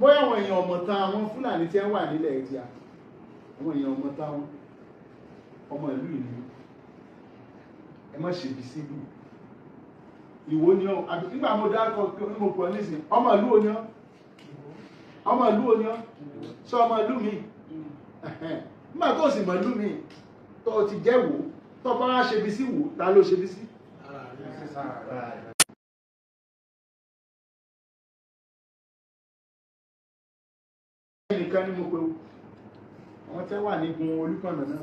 Bóyá àwọn èèyàn ọmọ tán àwọn Fúlàní tí wọ́n wà nílẹ̀ ẹ̀díà, àwọn èèyàn ọmọ táwọn ọmọ ìlú ìlú, ẹ má ṣe bí sílùú. Ìwó ni ọ, àbí nígbà mo dákọ mo pọ̀ nísìn, ọmọ ìlú wo ni ọ? Ọmọ ìlú wo ni ọ? Sọ ọmọ ìlú mi. Nígbà tó sì mọ ìlú mi, tó ti jẹ́ wò, tó bá wá ṣe bí sí wò, ta ló ṣe bí sí? Ẹnìkan ni mo pe o, àwọn tẹ́ wà nígun Olúkànnà náà,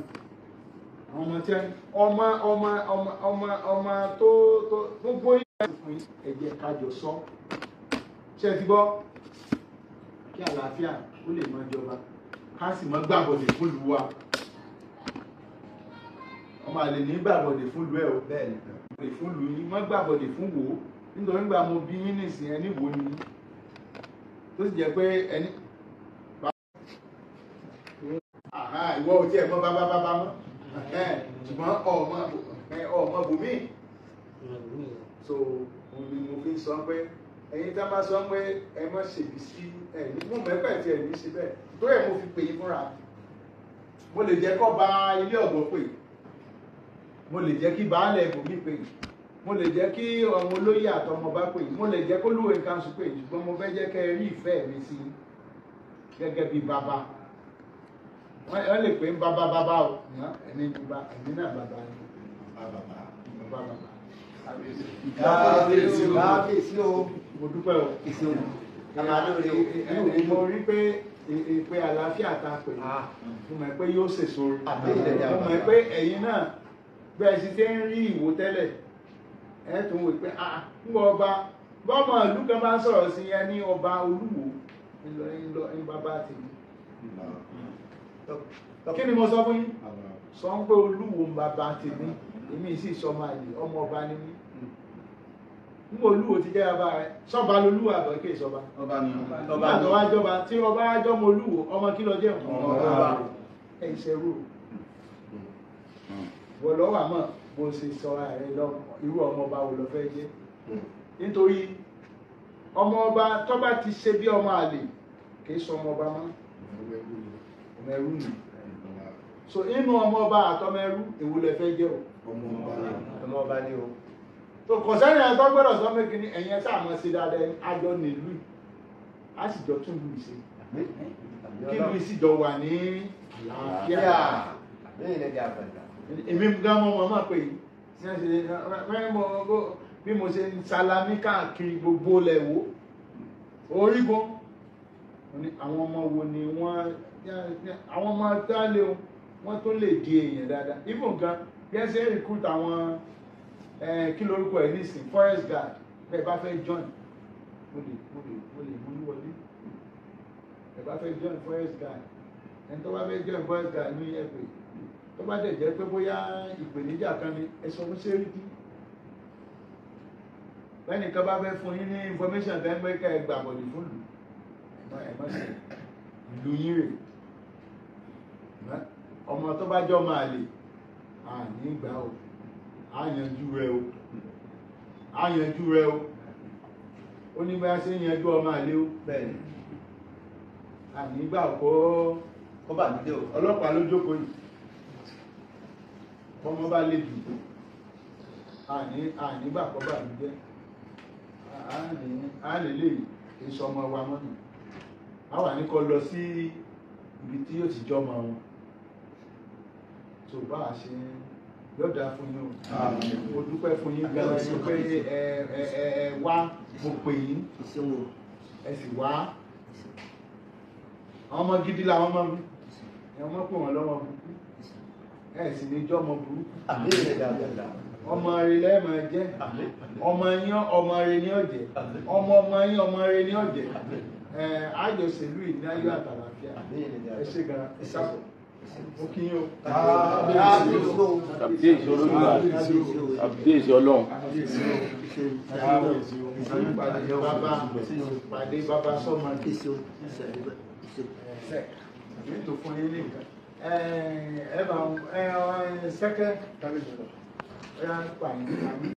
àwọn ọmọ tẹ́ ọmọ ọmọ ọmọ ọmọ ọmọ tó tó gbogbo yìí fún ẹ jẹ́ ká jọ sọ. Ṣé ẹ ti gbọ́? Kí àlàáfíà ó lè máa jọba, ká sì má gbàbọ̀dè fún ìlú wa. Ọmọ àlè ní gbàbọ̀dè fún ìlú ẹ̀ o, Bẹ́ẹ̀ni. gbàbọ̀dè fún ìlú yín, má gbàbọ̀dè fún wò ó, nítorí nígbà mo bí yín nìsín ẹni wò ni, tó sì jẹ́ pé ẹni ìwọ ò tiẹ̀ mọ̀ bàbá bàbá mọ́, ṣùgbọ́n ọmọ bùnmí. So òun ni mo fi ń sọ pé ẹ̀yin tá a bá sọ pé ẹ má ṣèbí sí ẹ ní mo mẹ́fẹ̀ẹ́ tí ẹ ní ṣe bẹ́ẹ̀, torí ẹ̀ mo fi pè yín fúnra. Mo lè jẹ́ kó ba ilé ọ̀gbọ́n pè, mo lè jẹ́ kí baálẹ̀ ibòmí pè, mo lè jẹ́ kí àwọn olóyè àtọmọba pè, mo lè jẹ́ kó lúwe kanṣu pè, ṣùgbọ́n mo fẹ́ jẹ́ kẹ́ ẹ rí ìfẹ́ mi sí gẹ́gẹ́ bí bàbá. Wọ́n lè pè ń bàbá bàbá o, ẹ̀mí náà bàbá ni. Bàbá bàbá. Kábíyèsí o. Kábíyèsí o. Mo dúpẹ́ o. Mo rí pé ìpè àlàáfíà ta pè, mo mọ̀ pé yóò sèso. Mo mọ̀ pé ẹ̀yin náà bẹ́ẹ̀ sì ti ń rí ìwò tẹ́lẹ̀, ẹ̀ tún wò pé ń bọ ọba bọ́mọ ìlú kan bá ń sọ̀rọ̀ sí yẹn ní ọba Olúwo ńlọ ń bàbá tèmi. Kí ni mo sọ fún yín? Sọ ń pé Olúwo ń bàbá tèmi, èmi sì sọmọ àlè, ọmọ ọba ni mí. Ń bọ Olúwo ti jẹ́ bàbá rẹ, sọba lolúwo àbọ̀ kí sọba. Ọba tó wá jọba, tí ọba wá jọmọ Olúwo, ọmọ kí lọ jẹ́? Ọmọ ẹ ìṣerú. Wọ́n lọ́wọ́ àmọ́ bó ṣe sọ ààrẹ lọ, irú ọmọ ọba wo lọ fẹ́ jẹ́? Nítorí ọmọ ọba tó bá ti ṣe bí ọmọ àlè, kì í sọ ọmọ ọba mọ́, ọmọ ẹrú nù. So inú ọmọ ọba àtọmọ ẹrú, èwo lẹ fẹ́ jẹ́ o? Ọmọ ọba ni o. So kò sẹ́ni ẹ̀ tó gbọ́dọ̀ sọ pé kí ni ẹ̀yin ẹ̀ sáà mọ̀ sí dáadáa, àjọ nílùú, á sì jọ tún lù ṣe, kí lù sì jọ wà ní àlàáfíà. Èmi gan mọ́ mọ́ pé bí mo ṣe ń salami káàkiri gbogbo lẹ̀ wò orígun, àwọn ọmọ wo ni wọ́n, àwọn ọmọ dálé wọn tó lè di èèyàn dáadáa. Even gan bí ẹ ṣe ń recruit àwọn kí lorúkọ ẹ̀ nísìn forest guard, bẹ́ẹ̀ bá fẹ́ join mo lè mú wọlé. Bẹ́ẹ̀ bá fẹ́ join forest guard, ẹni tó bá fẹ́ join forest guard ní ẹ pè, tó bá dẹ̀ jẹ́ pé bóyá ìpèníjà kan ni ẹ sọ fún Sẹ́ríkì. Bẹ́ẹ̀ni kan bá fẹ́ fún yín ní information fẹ́ pé ká ẹ gbà bọ̀dì fún ìlú, ẹ má ṣe ìlú yín rè. Ọmọ tó bá jọ máa lè àní gbà o, á yanjú rẹ o, á yanjú rẹ o. Ó ní bá ṣe ń yanjú ọmọ àlè o. Bẹ́ẹ̀ni. Àní gbà kó Kó bà mí dé o. Ọlọ́pàá ló jókòó yìí. Ọmọ bá lè jù, àní gbà kó bà mí jẹ́. Á lè lè èso ọmọ wa mọ́nà. A wà ní kó lọ sí ibi tí yóò ti jọmọ wọn. Tó bá a ṣe yóò dáa fún yín o. Mo dúpẹ́ fún yín gan-an pé ẹ wá, mo pè yín, ẹ sì wá. Àwọn ọmọ gidi làwọn ọmọ mi, ẹ ọmọ pè wọ́n lọ́mọ burúkú, ẹ sì ní jọ́mọ burúkú. Ọmọ rẹ lẹ́ẹ̀mọ jẹ́, ọmọ yín ọmọ rẹ ní ọ̀jẹ̀, ọmọ ọmọ yín ọmọ rẹ ní ọ̀jẹ̀. Àjọṣèlú yìí ní ayọ̀ àtàlàfíà. Ẹ ṣé gan-an, ẹ sábọ̀. Mo kí yín o. Kábíyèsí Olódùmarè, kábíyèsí Ọlọ́run. Pàdé bàbá sọ́mọ. Ètò fún yín ní nǹkan. Ẹ bá ẹ sẹ́kẹ́. Ẹ pààyàn.